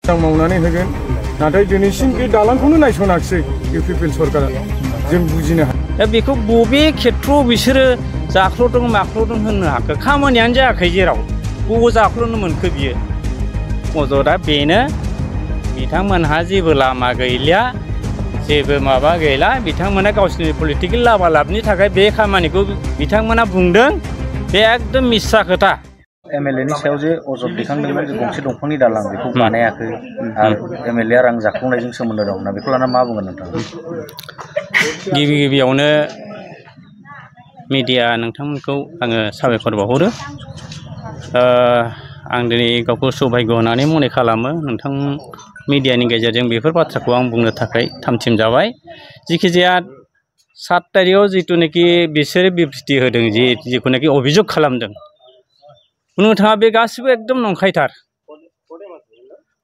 मावनानै होगोन नाथाय दिनैसिम बे दालांखौनो नायसनाखिसै इउपिपिएल सरकारा जों बुजिनो हाया। दा बेखौ बबे खेत्रआव बिसोरो जाख्ल'दों माख्ल'दों होननो हाखो खामानियानो जायाखै जेराव बबाव जाख्ल'नो मोनखो बियो अजदा बेनो बिथांमोनहा जेबो लामा गैलिया जेबो माबा गैला बिथांमोना गावसोरनि पलिटिकेल लाबालाबनि थाखाय बे खामानिखौ बिथांमोना बुंदों बे एकदम मिसा खोथा। एमएलए नि सायाव जे अजद दैखांदोंमोन जे गंसे दंफांनि दालां बेखौ बानायाखै आरो एमएलए रां जाख्ल'नायजों सोमोन्दो दं ना बेखौ लाना मा बुंगोन नोंथाङा? गिबियावनो मिडिया नोंथांमोनखौ आङो साबायखर बावहरो। आं दिनै गावखौ सौभाग्य होननानै मने खालामो नोंथां मिडियानि गेजेरजों बेफोर बाथ्राखौ आं बुंनो थाखाय थामथिम जाबाय। जिखिजाया 7 तारिखआव जिथुनाखि बिसोरो बिबृति होदों जिखुनाखि अभियोग खालामदों बुंनो थाङा बे गासिबो एकदम नंखायथार।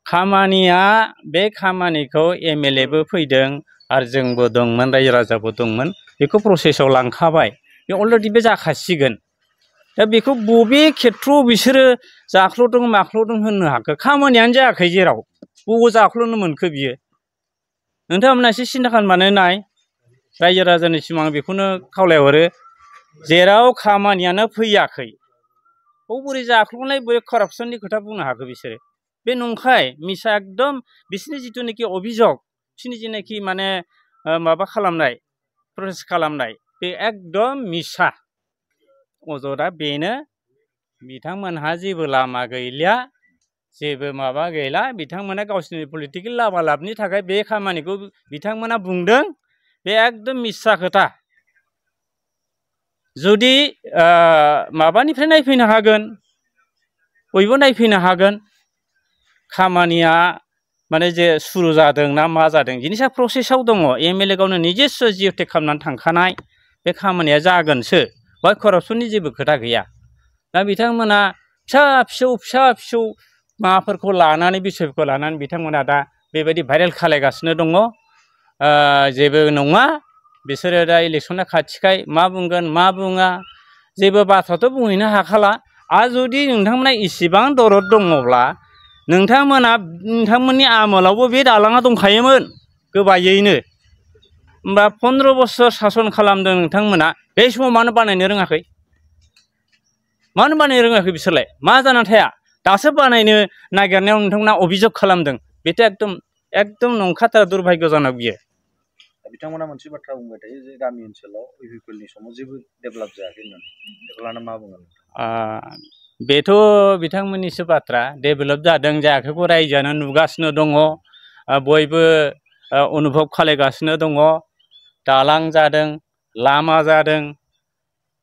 खामानिया बे खामानिखौ एमएलएबो फैदों आरो जोंबो दंमोन रायजो राजाबो दंमोन बेखौ प्रसेसआव लांखाबाय बे अलरेडि बे जाखासिगोन। दा बेखौ बबे खेत्रआव बिसोरो जाख्ल'दों माख्ल'दों होननो हाखो खामानियानो जायाखै जेराव बबाव जाख्ल'नो मोनखो बियो नोंथांमोना एसे सिन्था खालामनानै नाय रायजो राजानिसिम आं बेखौनो खावलायहरो जेराव खामानियानो फैयाखै बोरै जाख्ल'नाय बोरै कारापसननि खोथा बुंनो हाखो बिसोरो बे नंखाय मिसा एकदम बिसोरनि जिथुनाखि अभियोग बिसोरनि जिनाखि माने माबा खालामनाय प्रसेस खालामनाय बे एकदम मिसा। अजदा बेनो बिथांमोनहा जेबो लामा गैलिया जेबो माबा गैला बिथांमोना गावसोरनि पलिटिकेल लाबालाबनि थाखाय बे खामानिखौ बिथांमोना बुंदों बे एकदम मिसा खोथा। जुदि माबानिफ्राय नायफैनो हागोन बयबो नायफैनो हागोन खामानिया माने जे सुरु जादों ना मा जादों जिनिसा प्रसेसआव दङ एमएलए गावनो निजेस्व जिअटेक खालामनानै थांखानाय बे खामानिया जागोनसो बा कारापसननि जेबो खोथा गैया। दा बिथांमोना फिसा फिसौ माबाफोरखौ लानानै बिसयफोरखौ लानानै बिथांमोना दा बेबायदि भाइरेल खालायगासिनो दङ। जेबो नङा बिसोरो दा इलेक्सना खाथिखाय मा बुंगोन मा बुङा जेबो बाथ्राथ' बुंहैनो हाखाला। आरो जुदि नोंथांमोना इसिबां दरद दङब्ला नोंथांमोननि आमोलावबो बे दालाङा दंखायोमोन गोबायैनो होमबा 15 बोसोर सासन खालामदों नोंथांमोना बे समाव मानो बानायनो रोङाखै मानो बानायनो रोङाखै बिसोरलाय मा जानानै थाया दासो बानायनो नागिरनायाव नोंथांमोना अभियोग खालामदों बेथ' एकदम नंखाथार दुर्भाग्यजनक बियो। बिथांमोना मोनसे बाथ्रा बुंबाय थायो जे गामि ओनसोलाव इउपिपिएलनि समाव जेबो डेभेलप जायाखै होननानै बेखौ लाना मा बुंगोन? बेथ' बिथांमोननिसो बाथ्रा डेभेलप जादों जायाखैखौ रायजोआनो नुगासिनो दङ बयबो अनुभब खालायगासिनो दङ दालां जादों लामा जादों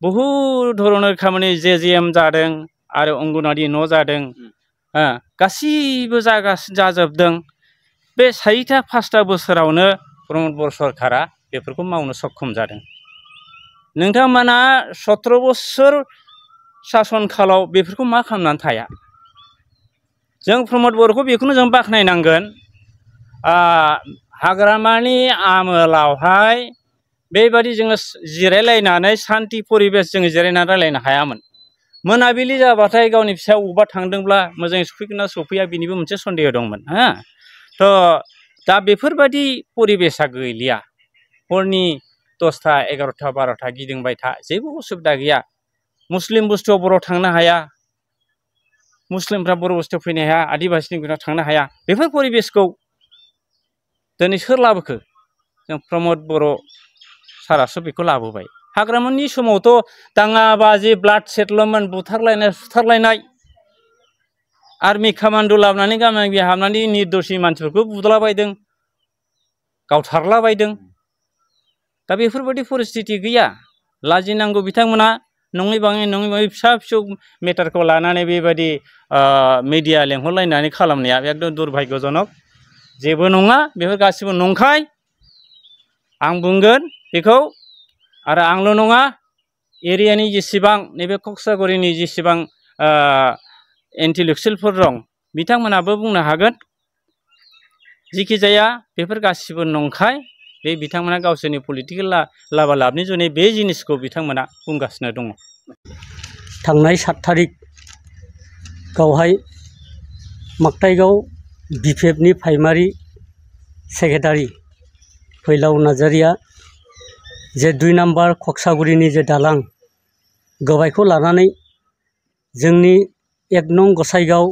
बहुद धरনের खामानि जेजेएम जादों आरो अंगनवाड़ी न' जादों गासिबो जाजोबदों। बे 4-5 बोसोरावनो प्रमद बर सरकारा बेफोरखौ मावनो सक्षम जादों। नोंथांमोना 17 बोसोर सासन खालाव बेफोरखौ मा खालामनानै थाया जों प्रमद बर'खौ बेखौनो जों बाख्नायनांगोन हाग्रामानि आमोलावहाय बेबायदि जोङो जिरायलायनानै सान्थि परिबेस जोङो जिरायनानै रायलायनो हायामोन। मोनाबिलि जाबाथाय गावनि फिसाया बबेबा थांदोंब्ला मोजाङै सफैगोन ना सफैया बिनिबो मोनसे सन्देह दंमोन। थ' दा बेफोरबायदि परिबेसा गैलिया हरनि 10टा 11टा 12टा गिदिंबाय था जेबो उसुबिदा गैया। मुस्लिम बुस्थुआव बर' थांनो हाया मुस्लिमफ्रा बर' बुस्थुआव फैनो हाया आदिबासिनि गुना थांनो हाया बेफोर परिबेसखौ दिनै सोर लाबोखो जों प्रमद बर' सारासो बेखौ लाबोबाय। हाग्रामोननि समावथ' दाङाबाजि ब्लाड सेटलमेन बुथारलायनाय सुथारलायनाय आर्मि कामान्ड' लाबोनानै गामि हाबनानै निर्दोषि मानसिफोरखौ बुदलाबायदों गावथारलाबायदों। दा बेफोरबायदि परिस्थिति गैया लाजिनांगौ बिथांमोना नङै बाङै फिसा फिसौ मेटारखौ लानानै बेबायदि मिडिया लेंहरलायनानै खालामनाया एकदम दुर्भाग्यजनक जेबो नङा बेफोर गासिबो नंखाय आं बुंगोन बेखौ आरो आंल' नङा एरियानि जेसेबां नैबे कक्सागरिनि जेसेबां इन्टेलेक्सुयेलफोर दं बिथांमोनाबो बुंनो हागोन जिखिजाया बेफोर गासिबो नंखाय बे बिथांमोना गावसोरनि पलिटिकेल लाबालाबनि जुनै बे जिनिसखौ बिथांमोना बुंगासिनो दङ। थांनाय 7 तारिख गावहाय माकटाइगाव बिपिएफनि प्राइमारि सेक्रेटारि फैलाव नार्जारिया जे 2 नम्बर कक्सागुरिनि जे दालां गोबायखौ लानानै जोंनि 1 नं गसाइगावनि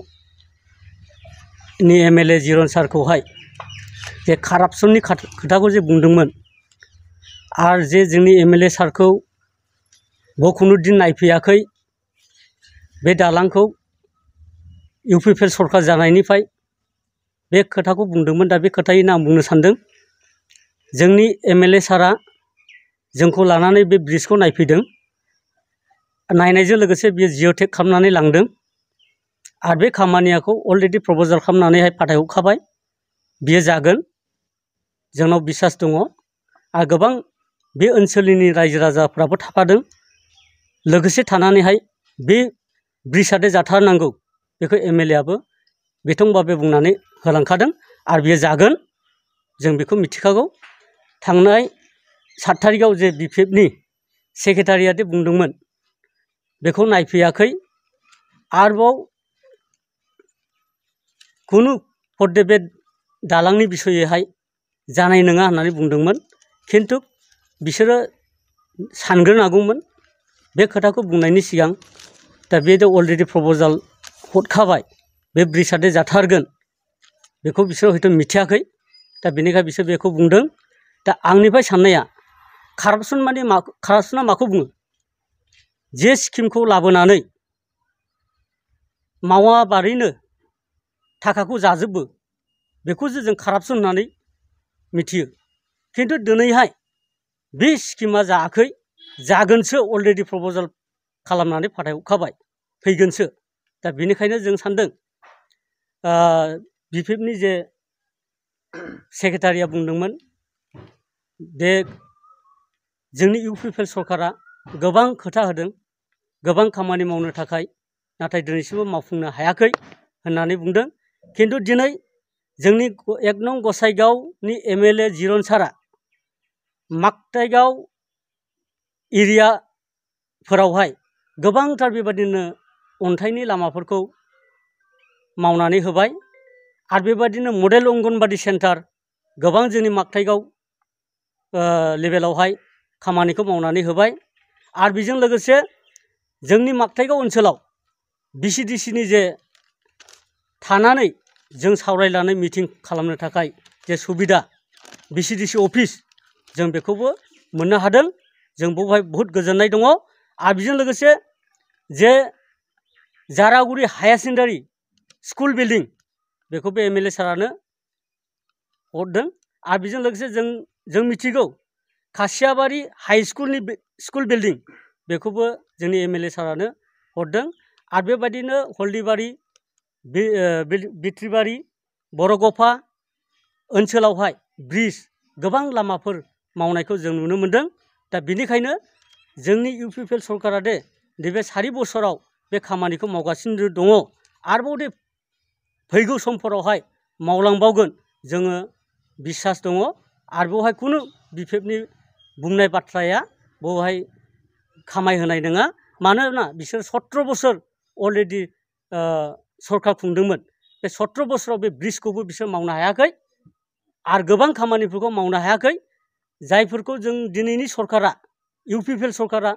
एमएलए जिरन सारखौहाय जे कारापसननि खोथाखौ जे बुंदोंमोन आरो जे जोंनि एमएलए सारखौ बखुनु दिन नायफैयाखै बे दालांखौ इउपिपिएल सरकार जानायनिफ्राय बे खोथाखौ बुंदोंमोन। दा बे खोथायैनो आं बुंनो सानदों जोंनि एमएलए सारा जोंखौ लानानै बे ब्रिजखौ नायफैदों, नायनायजों लोगोसे बियो जिअ'टेग खालामनानै लांदों आरो बे खामानियाखौ अलरेडि प्रप'जाल खालामनानैहाय फाथायहरखाबाय। बियो जागोन, जोंनाव बिसास दङ आरो गोबां बे ओनसोलनि रायजो राजाफ्राबो थाफादों। लोगोसे थानानैहाय बे ब्रिजआदे जाथारनांगौ बेखौ एमएलएआबो बेथंबाबो बुंनानै होलांखादों आरो बियो जागोन, जों बेखौ मिथिखागौ। थांनाय 7 थारिखआव जे बिपिएफनि सेक्रेटारियादे बुंदोंमोन बेखौ नायफैयाखै, आरोबाव खुनु हरदे बे दालांनि बिसयैहाय जानाय नङा होननानै बुंदोंमोन। खिन्थु बिसोरो सानग्रोनांगौमोन बे खोथाखौ बुंनायनि सिगां। दा बे अलरेडि प्रप'जाल हरखाबाय, बे ब्रिजआदे जाथारगोन, बेखौ बिसोर हयथ' मिथियाखै। दा बेनिखाय बिसोर बेखौ बुंदों। दा आंनिफ्राय साननाया कारापसन माने कारापसना माखौ बुङो? जे स्किमखौ लाबोनानै मावाबारैनो थाखाखौ जाजोबो बेखौसो जों कारापसन होननानै मिथियो। खिन्थु दिनैहाय बे स्किमा जायाखै, जागोनसो, अलरेडि प्रप'जाल खालामनानै फाथायहरखाबाय, फैगोनसो। दा बेनिखायनो जों सानदों बिपिएफनि जे सेक्रेटारिया बुंदोंमोन बे जोंनि इउपिपिएल सरकारा गोबां खोथा होदों, गोबां खामानि मावनो थाखाय, नाथाय दिनैसिमबो मावफुंनो हायाखै होननानै बुंदों। खिन्थु दिनै जोंनि 1 नं गसाइगावनि एमएलए जिरन सारा माकटाइगाव एरियाफोरावहाय गोबांथार बेबादिनो अन्थाइनि लामाफोरखौ मावनानै होबाय आरो बेबादिनो मडेल अंगनबादि सेन्टार गोबां जोंनि माकटाइगाव लेभेलावहाय खामानिखौ मावनानै होबाय। आरो बेजों लोगोसे जोंनि माकटाइगाव ओनसोलाव बिसिडिसिनि जे थानानै जों सावरायनानै मिटिं खालामनो थाखाय जे सुबिदा बिसिडिसि अफिस जों बेखौबो मोननो हादों। जों बेवहाय बहुद गोजोननाय दङ। आरो बेजों लोगोसे जे जारागुरि हायार सेकेन्डारि स्कुल बिल्डिं बेखौबो एमएलए सारानो हरदों। आरो बेजों लोगोसे जों मिथिगौ खासियाबारि हाइ स्कुलनि स्कुल बिल्डिं बेखौबो जोंनि एमएलए सारानो हरदों। आरो बेबायदिनो हल्दिबारि, बिथ्रिबारि, बरगफा ओनसोलावहाय ब्रिज गोबां लामाफोर मावनायखौ जों नुनो मोनदों। दा बेनिखायनो जोंनि इउपिपिएल सरकारा दे नैबे 4 बोसोराव बे खामानिखौ मावगासिनो दङ, आरोबाव दे फैगौ समफोरावहाय मावलांबावगोन जोङो बिसास दङ। आरो बेवहाय खुनु बिपिएफनि बुंनाय बाथ्राया बेवहाय खामायहोनाय नङा। मानोना बिसोर 17 बोसोर अलरेडि सरकार खुंदोंमोन। बे 17 बोसोराव बे ब्रिजखौबो बिसोर मावनो हायाखै आरो गोबां खामानिफोरखौ मावनो हायाखै, जायफोरखौ जों दिनैनि सरकारा इउपिपिएल सरकारा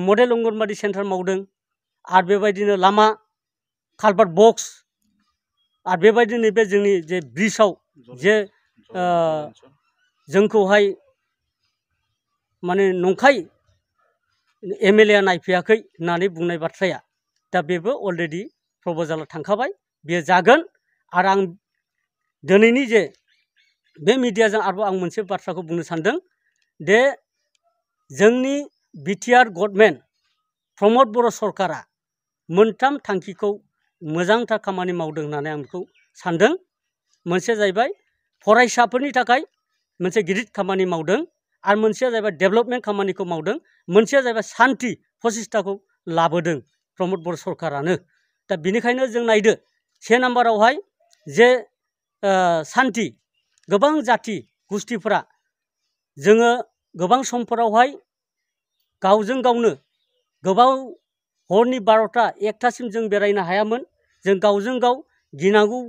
मडेल अंगनबादि सेन्टार मावदों आरो बेबायदिनो लामा कालभार्ट बक्स आरो बेबायदिनो बे जोंनि जे ब्रिजआव जे जोंखौहाय माने नंखाय एमएलएआ नायफैयाखै होननानै बुंनाय बाथ्राया दा बेबो अलरेडि प्रप'जालाव थांखाबाय, बेयो जागोन। आरो आं दिनैनि जे बे मिडियाजों आरोबाव आं मोनसे बाथ्राखौ बुंनो सानदों दे जोंनि बिटिआर गभर्नमेन्ट प्रमद बर' सरकारा मोनथाम थांखिखौ मोजांथार खामानि मावदों होननानै आं बेखौ सानदों। मोनसेया जाहैबाय फरायसाफोरनि थाखाय मोनसे गिदिर खामानि मावदों आरो मोनसेया जाहैबाय डेभेलपमेन्ट खामानिखौ मावदों, मोनसेया जाहैबाय सान्थि प्रसेस्टाखौ लाबोदों प्रमद बर' सरकारानो। दा बेनिखायनो जों नायदो 1 नाम्बारावहाय जे सान्थि, गोबां जाथि गुस्थिफोरा जोङो गोबां समफोरावहाय गावजों गावनो गोबाव हरनि 12टा 1टासिम जों बेरायनो हायामोन। जों गावजों गाव गिनांगौ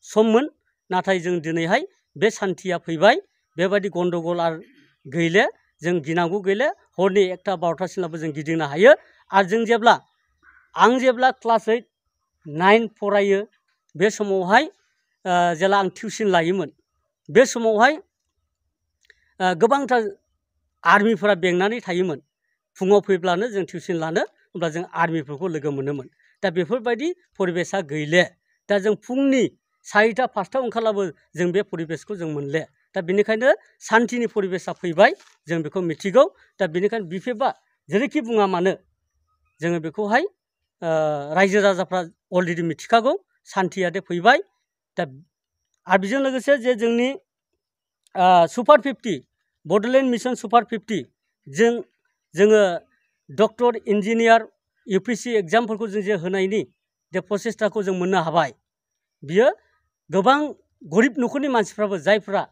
सममोन नाथाय जों दिनैहाय बे सान्थिया फैबाय बेबायदि गन्दगल आरो गैले जों गिनांगौ गैले हरनि 1टा 12टासिमलाबो जों गिदिंनो हायो आरो जों आं जेब्ला क्लास 8 9 फरायो बे समावहाय जेला आं टिउसन लायोमोन बे समावहाय गोबांथार आर्मिफोरा बेंनानै थायोमोन फुङाव फैब्लानो जों टिउसन लानो होमब्ला जों आर्मिफोरखौ लोगो मोनोमोन दा बेफोरबायदि परिबेसा गैले दा जों फुंनि 4टा 5टा ओंखारलाबो जों बे परिबेसखौ जों मोनले दा बेनिखायनो सान्थिनि परिबेसा फैबाय जों बेखौ मिथिगौ दा बेनिखायनो बिफेबा जेरैखि बुङा मानो जोङो बेखौहाय रायजो राजाफ्रा अलरेडि मिथिखागौ सान्थिया दे फैबाय दा आरो बेजों लोगोसे जे जोंनि सुपार 50 बड'लेण्ड मिशन सुपार 50 जोङो डक्टर इन्जिनियार UPSC एग्जामफोरखौ जों जे होनायनि जे प्रसेसटाखौ जों मोननो हाबाय बियो गोबां गरिब न'खरनि मानसिफ्राबो जायफ्रा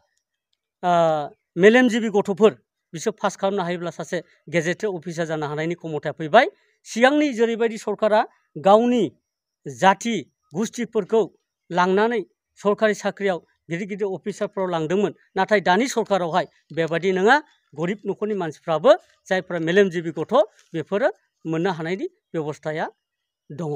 मेलेमजिबि गथ'फोर बिसोर पास खालामनो हायोब्ला सासे गेजेटेड अफिसार जानो हानायनि क्षमताया फैबाय सिगांनि जेरैबायदि सरकारा गावनि जाथि गुस्थिफोरखौ लांनानै सरकारि साख्रियाव गिदिर गिदिर अफिसारफोराव लांदोंमोन नाथाय दानि सरकारावहाय बेबायदि नङा गरिब न'खरनि मानसिफ्राबो जायफ्रा मेलेमजिबि गथ' बेफोरो मोननो हानायनि बेबस्थाया दङ।